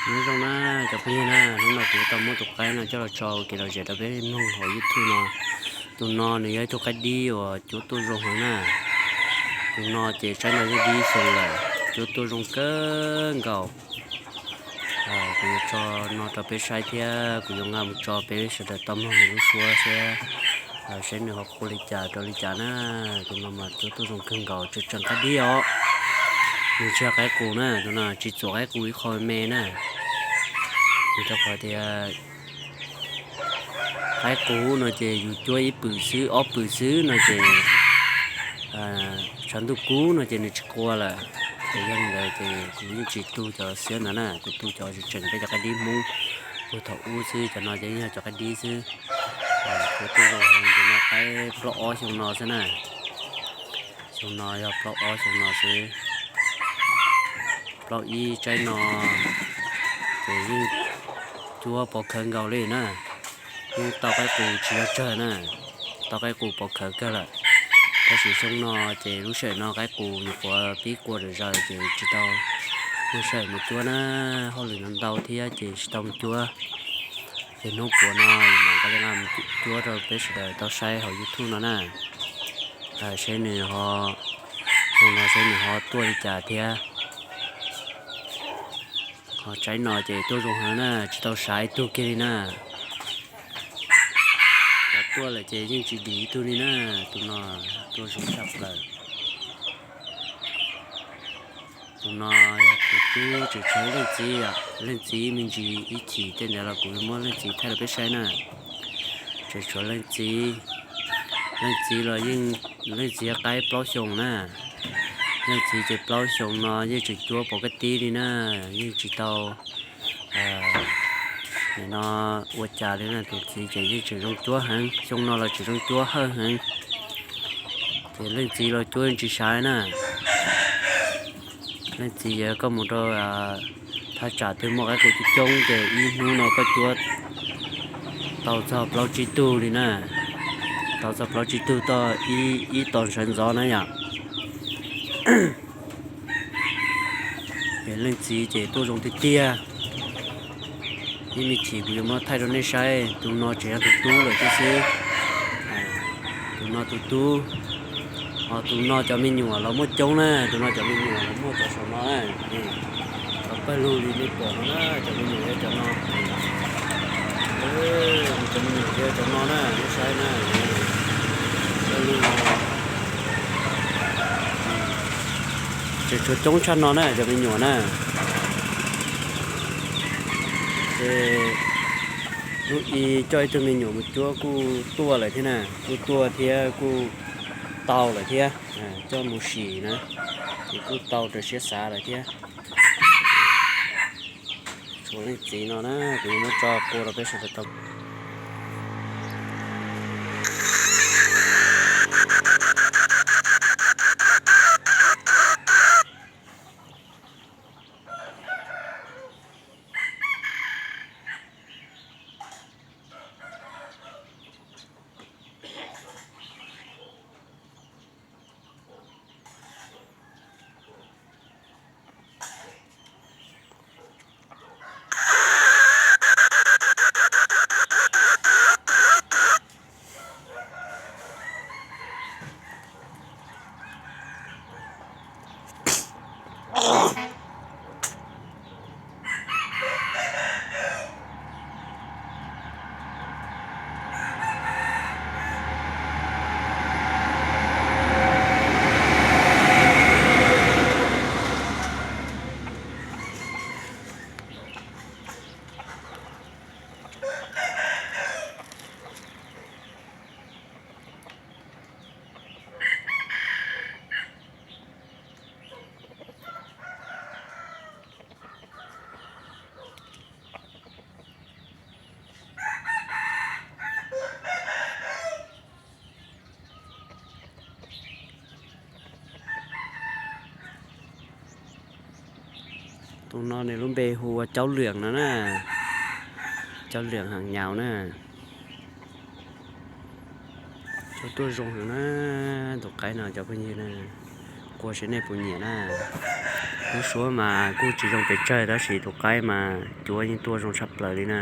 Nyob zoo na cov phooj ywg na, hnub no kuv tau muab tus qaib no coj los tso ua kev lom zem rau peb mloog hauv YouTube no. Tus no nws yog ib tug qaib dib uas cuab tuaj zoo heev na. Tus no ces tsaib no yeej dib xyoo lawm, cuab tuaj zoo kawg nkaus. Kuv yuav tso no rau peb saib thiab kuv yuav nqa mus tso peb sawv daws tau mloog nws lub suab thiab, saib nws ho qua li cas rau li cas na. Tus no mas cuab tuaj zoo kawg nkaus, tseem tseem qaib dib os. Nws tsis yog qaib qus na, tus no tsis txuam qaib qus ib qho me na. Vim rau qhov tias qaib qus no ces yus cuab ib pwm xwb ob pwm xwb no ces tshav ntuj kub no ces nws tsis qua lawm. Ces yog li ntawd ces kuv yeej tsis tu cov xiab ntawd na, kuv tu cov tseem tseem peb cov qaib dib Hmoob puag thaum ub xwb, cov no ces yeej yog cov qaib dib xwb. Kuv tu zoo heev ces no qaib plaub ob xyoo no xwb na. Xyoo no yog plaub ob xyoo no xwb. Plaub ib tsaib no ces yeej cuab pov khawv nkaus li na. Yeej tau qaib qus tsis yog tsawg na, tau qaib qus pov khawv kawg lawm. Tab sis xyoo no ces lub sij hawm no qaib qus nyuam qhuav pib qua zom zaws ces tsis tau muaj sij hawm mus cuab na, hauj lwm no ntau thiab ces tsis tau mus cuab. Ces hnub puav no mam nqa mus cuab rau peb sawv daws tau saib hauv YouTube no na. Seb nws ho, xyoo no seb nws ho tuaj li cas thiab. Ho tsaib no ces tuaj zoo heev na, tsis tau sav ib tug kiag li na. Cov tuaj lawm ces yeej tsis dim ib tug li na, tus no tuaj zoo tshaj plaws. Tus no yog tus tub, tseem tshuav leej txiv, leej txiv me ntsis ib chim tej ntawd los kuv muab leej txiv thaij rau peb saib na. Tseem tshuav leej txiv, leej txiv los yeej, leej txiv qaib plaub xyoos na. Leej txiv ces plaub xyoos no yeej tseem cuab pov kaj tib li na, yeej tsis tau nim no ua cas li na, tus txiv ces yeej tseem zoo cuab heev, xyoo no los tseem zoo cuab hawj heev. Ces leej txiv los cuab tsis saib na. Leej txiv yog koj mus rau thaj tsam twg muaj qaib qus coob coob ces ib hnub no koj cuab tau txog plaub tsib tug li na. Tau txog plaub tsib tug toj ib, ib tog sawv ntxov na yom. Ces leej txiv ces tuaj zoo tiag tiag. Ib me chim kuv yuav muab thaij rau nej saib, tus no tseem yog tus tub lawm thiab xwb. Tus no tus tub, ho tus no cov me nyuam los muaj coob na, tus no cov me nyuam los muaj cov saum no na. Cov pawg lug li nej pom no na, cov me nyuam yog cov no. Cov me nyuam yog cov no na, nej saib na. Pawg lug no tseem tshuav coob tshaj no na cov me nyuam na. Ces hnub i coj ib tug me nyuam mus cuab kuj tuaj lawm thiab na, kuj tuaj thiab kuj tau lawm thiab. Coj mus sim na, ces kuj tau raws siab xav lawm thiab. Tshuav leej txiv no na, kuv yuav muab tso qua rau peb sawv daws tau. Tus no nws lub npe hu ua Caub Lwm no na, Caub Lwm Ham Nyaus na. Cov tuaj zoo heev na, tus qaib no cov phooj ywg na, qua seb nej puas nyiam na. Lub suab mas kuj tsis zoo pes tsawg tab sis tus qaib mas cuav yeej tuaj zoo tshaj plaws li na.